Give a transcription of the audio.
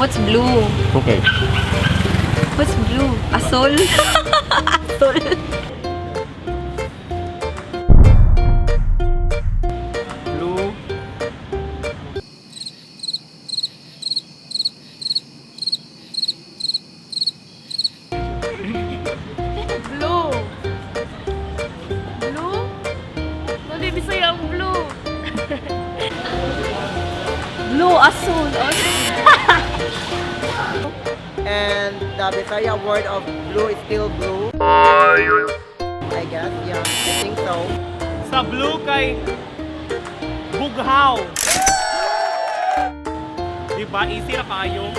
What's blue? Okay. What's blue? Asol? Asol. Blue. Blue. Blue? Mali, Bisaya ang blue. Blue, asol. Oh. And the Bisaya word of blue is still blue. I guess, yeah, I think so. Sa blue kay bughaw. Diba? Easy ra kayo.